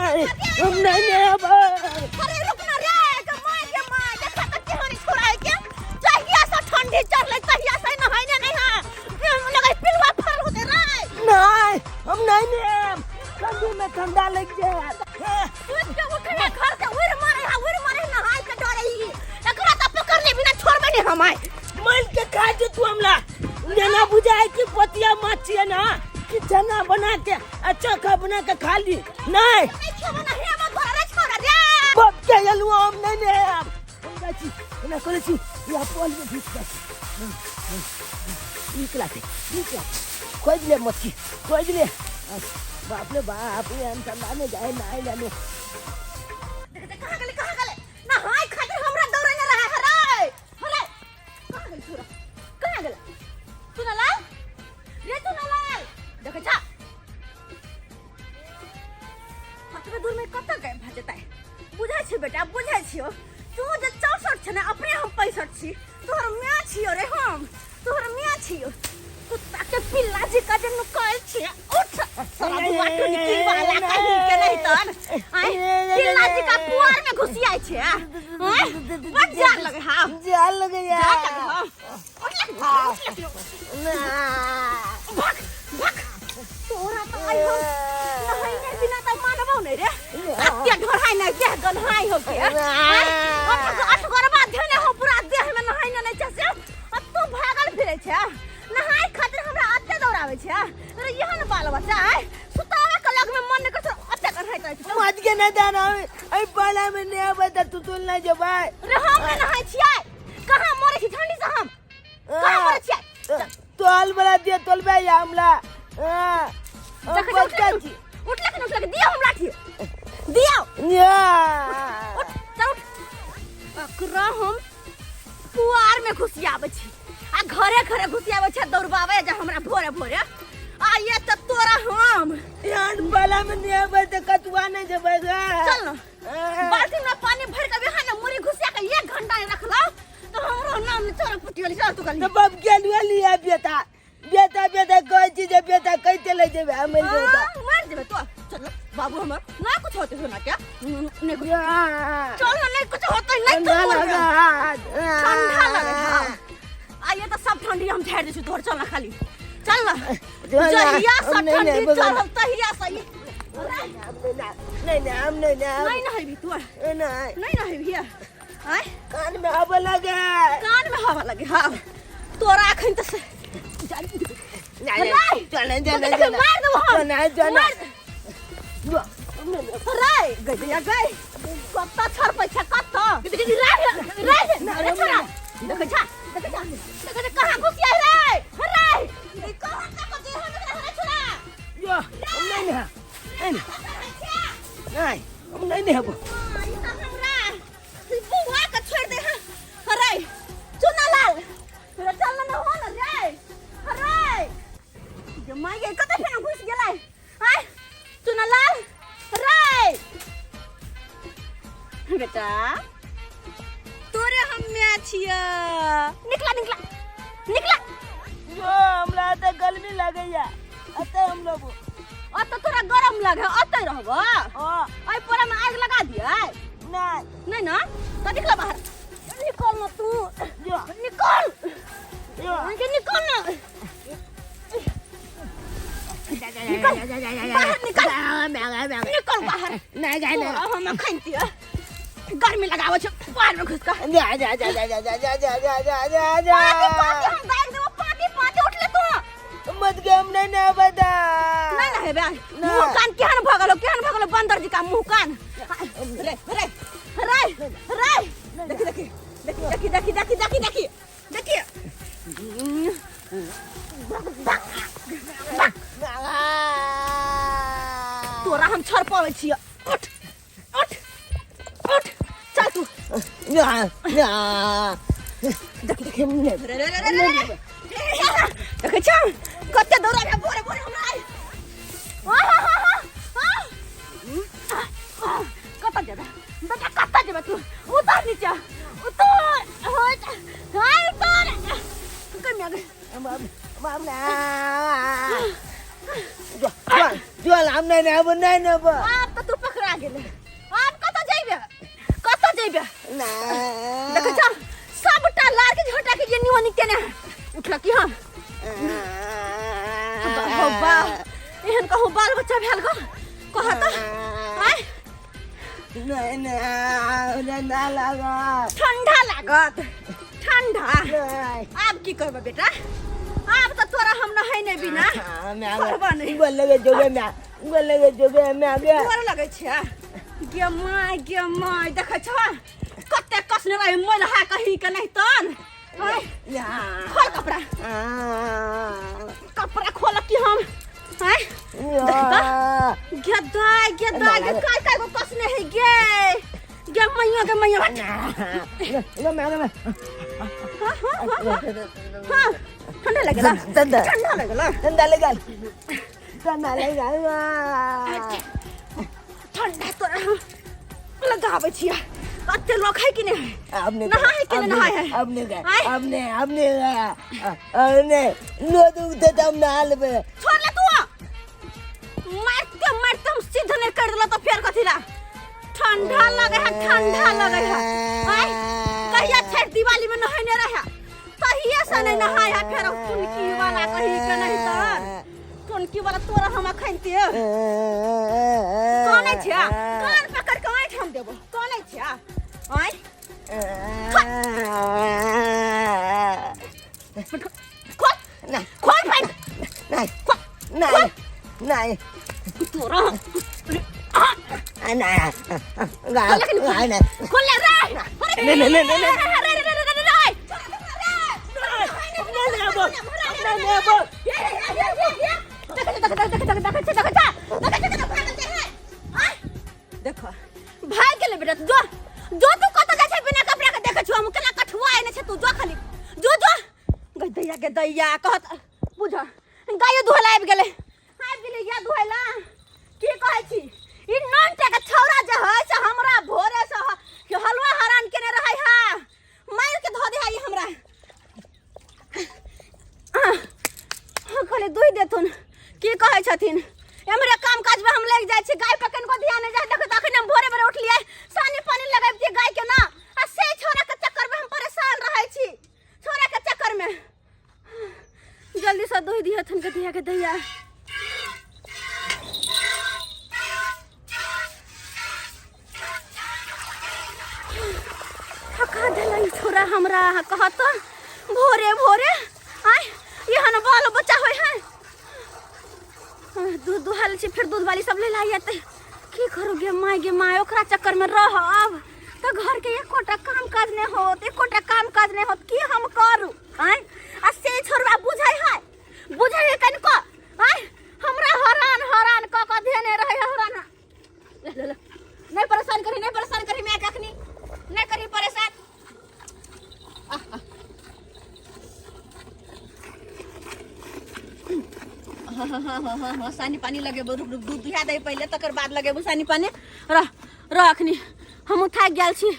नहीं, हम नहीं नेबै। अरे रुक ना रे, के माय के माय, देखा त केहन छोड़ा के। जहिया से ठंडी चढ़ले तहिया से नहाइने नहीं है। देह में लगे पिलुआ फरल होते रे। नहीं, हम नहीं नेब, ठंडी में ठंडा लग जाए। उठ के उठ रे, घर से उड़ मारे हा, उड़ मारे नहाय के डरे ही। एकरा त पकड़ले बिना छोड़बे नहीं हम आइ। मल के खा जे तू हमला नेना बुझाए कि पतिया माछ छियै ना कि चना बना के आ चोखा बना के खा ली। नहीं नहीं खेबो ना हे मत तोरा रे छोड़ा रे। बाप के एलु हम नहीं ने हम जाइ छी, एना करै छी या पल में घुस जाइ छी। नीक लागै, नीक लागै। खोजि ले मछली, खोजि ले। बाप रे बाप, एहन ठंडा में जाए नहाय ले। देख देख कहाँ गेलै, कहाँ गेलै? नहाय खातिर हमरा दौड़े न रहा है रे। अरे कहाँ गेल छोरा, कहाँ गेल? चुनालाल रे, चुनालाल, देख जा कतबे दूर में कतऽ गए भऽ जेतै। बुझै छी बेटा, बुझै छियो, तू जे 64 छै ने, अपने हम 65 छी। तोहर माय छियो रे हम, तोहर माय छियो। कुत्ता के पिल्ला जी का जे नुकायल छियै। उठ सारा बुआ टुनकी वाला कहीं के नहीं तन आय पिल्ला जी का पुआर में घुसियाई छै। आय बड़ जार लगे। हां जाल लगे। जार लगे। हां, उठ ले, उठ ले, भाग भाग। तोरा त आइ हम नहैने बिना त मानबौ नै रे। अत्य ढोढ़ाइ नै देह गन्हाइ हो के। अठ अठ गरबा धेने हो पूरा देह में, नहैने नै छै से आ तू भागल फिरै छै। नहाय खातिर हमरा अत्ते दौड़ाबै छै। अरे यह न बाल बच्चा आइ सुतावे के लग में मन नै करछौ, अत्ते गन्हाइत रहै छै। मत के नहीं दाना अई पाला में नहीं आबै त तू तुल नहीं जेबै। रे हम नै नहाय छियै। कहाँ मरै छी ठंडी से हम, कहाँ मरै छियै? तोल वाला दिए तोलबे या हमला। हां, हम देखै छी, बच्चा उठले छी। उठले कि उठले, दियौ हम लाठी दियौ। या उठ, चल उठ। एकरा हम पुआर में घुसियाबै छी आ घरे घरे घुसियाबै छै, दौड़बाबै जे हमरा भोरे भोरे आ ये त तोरा हम एहन पाला में नहीं आबै त कतुआ नहीं जेबै गे। चल न, बाल्टी में पानी भर के बिहान मुरी घुसिया के एक घंटा नहीं रखला तो हमरो नाम चोर पुटियल। चल तू गली। तो बाप के लुआ लिया बेटा बेटा बेटा कहै छी जे बेटा कैते ले जेबै, हम मरि जेबै हाँ, मर जेबै तो। चल बाबू हमर, ना कुछ होते हो ना क्या नहीं कुछ। चल ना, नहीं कुछ होते नहीं ठंडा तो मरबे। लगा। ठंडा लगे। हाँ, आ ये तो सब ठंडी हम झाड़ दै छी तोहर। चल ना खाली, चल ना। जहिया से ठंडी चढ़ल तहिया से नहीं नहीं, हम नहीं नहीं। नहीं नहेबी तू? नहीं। नहीं नहेबी? आय कान में हवा लगे। कान में हवा लगे। हाँ, तोरा अखन तऽ चल चल, मार देबो हम। चल चल। रे गई गई, कत्ता छरपै छै कत्ता। रे रे रे छोरा, देखै छा, देखै छा, देखै छा कहाँ घुसिया रे। रे ई कहाँ तक जे हम रे छोरा। यो हम नहीं नहीं नहीं नहीं, हम नहीं नहीं। ई तऽ हमरा बुआ के छोड़ दे। रे चुनालाल, तोरा चल न हो न रे। रे जे माय गे, कतऽ फेर घुस गेलै? आय चुनालाल रे बेटा, तोरे हम माय छियै। निकला निकला निकला। यो हमरा तऽ गर्मी लगैया, अतः हम लोग अतऽ तोरा गरम लगे, अतै रहबो? हाँ। एहि पर में आगि लगा दियै? नहीं। नहीं ना तऽ निकला बाहर, निकल ना तू। यो निकल। यो के निकल ना, निकल बाहर, निकल निकल बाहर। नहीं नहीं। तोरा हम अखन तिय गर्मी लगाबै छै बाहर में घुस कऽ। जा जा जा जा जा जा जा जा जा जा जा जा। पाती पाती हम दाग देबो, पाती पाती। उठले तू। मत के, हम नहीं नहीं बता। नहीं ना हेबे। ना। मुंह कान केहन भऽ गेलो, केहन भऽ गेलो बंदर जी का मुंह कान। रे रे रे रे, देखी देखी देखी देखी देखी देखी देखी देखी। तोरा हम छड़ पाबै छियै। उठ उठ उठ, चल तू। ना ना। देखी देखी, रे रे रे रे रे, देखै छ कते दौड़ा भे भोरे भोरे हमरा आइ। कतऽ जेबै बेटा, कतऽ जेबै तू? उतर नीचा, उतर, हट, हाय उतर। कमी आ गई। चल, हम नहीं नहीं नहीं नहीं। आब तऽ तू पकड़ा गेलै। आब कतऽ जइबे, कतऽ जइबे? देखै छ, सबटा लार के झोटा के एनी ओनी केने है। उठल की हम हो बा, एहन कहूँ बाल बच्चा भेल गो, कह तऽ। आँय, नहीं नहीं, ठंडा लागत। ठंडा लागत? ठंडा? नहीं। आब की करबै बेटा? आब तऽ तोरा हम नहै नहि बिना छोड़बऽ नहि। गोल लगे जोगे मैं, गोल लगे जोगे मैं गे। तोरा लगै छै गे my, गे my, देखै छ कते कसने रहे मैल हा कहीं के नहीं तन। आँय, खोल कपड़ा, कपड़ा खोल की हम। आँय, देख तऽ। गे दाय, गे दाय, गे काय काय गो कसने है गे, गे मैया, गे मैया, हट। हाँ हाँ हाँ हाँ हाँ, ठंडा लगेला? ठंडा। ठंडा लगेला? ठंडा लगल, ठंडा लगल। ठंडा तोरा हम लगाबै छियै। कते लोक है कि नहीं है? आपने नहाय है कि नहीं नहाय है? आपने गए। आय? आपने आपने आपने नो दुखते तो हम नहा लेबे। छोड़ ले तू, मारते मारते हम सीध नहीं कर देला तो फेर कथी ला? ठंडा लगे है, ठंडा लगे है। आय, कहिया छठ दिवाली में नहाय रहे, तहिए से नहीं नहाय है। फेर टुनकी वाला कहीं के नहीं तर टुनकी वाला तोरा हम अखन ते कानै छै, कान पकड़ के ऐठ हम देबो। कानै छै? आय, खोल। नहीं। खोल पैंट। नहीं। खोल। नहीं नहीं। तोरा नहीं खोल। नहीं। खोल ले रे। नहीं, नहीं, नहीं, नहीं, नहीं। रे रे रे रे रे रे। अपना नहीं आबो, अपना नहीं आबो। देखो, भाग गेलै बेटा। जो जो, तू कतऽ जाइ छै बिना कपड़ा के? देखै छौ हम केना कठुआ आने छै। तू जो, खाली जो जो। गै दैया, गे दैया, कहत बुझ, गायो दुहै ला आबि गेलै, आबि गेलै या दुहै ला। की कहै छी, ई ननटा के छौड़ा जे है से हमरा भोरे से हलवा हरान केने रहै है। मारि के धऽ दे है ई हमरा। कहले दुहि देथुन। की कहै छथिन, एमरे काम काज में हम लागि जाइ छी, गाय पर कनिको ध्यान नहि जाइ। देखो तऽ अखन हम भोरे भोरे उठलियै, सानी पानी लगैबतियै गाय के ना, आ से छौड़ा के चक्कर में हम परेशान रहै छी, छौड़ा के चक्कर में। जल्दी से दुहि दिहथुन के धिया के दैया। थका देलै छोरा हमरा। कहत भोरे भोरे आय एहन बाल बच्चा होइ है। दूध दुहाल छी, फेर दूध वाली सब ले ला जेतै। की करू गे my, गे my, ओकरा चक्कर में रहब तऽ घर के एकोटा काम काज नहि होत, एकोटा काम काज नहि होत। की हम करू आय? आ से छोड़बा बुझै है, बुझै है कनिको? आय, हमरा हरान हरान कऽ कऽ धेने रहै है, हरान। ले ले ले, नहीं परेशान करी, नहीं परेशान करी मैं अखनी, नहीं करी परेशान। हाँ हाँ हाँ हाँ हाँ हाँ, सानी पानी लगेबो। रुक रुक, दूध दुहा दे पहिले, तकर बाद लगेबो सानी पानी। रह रह, अखनी हमहूँ थाकि गेल छी।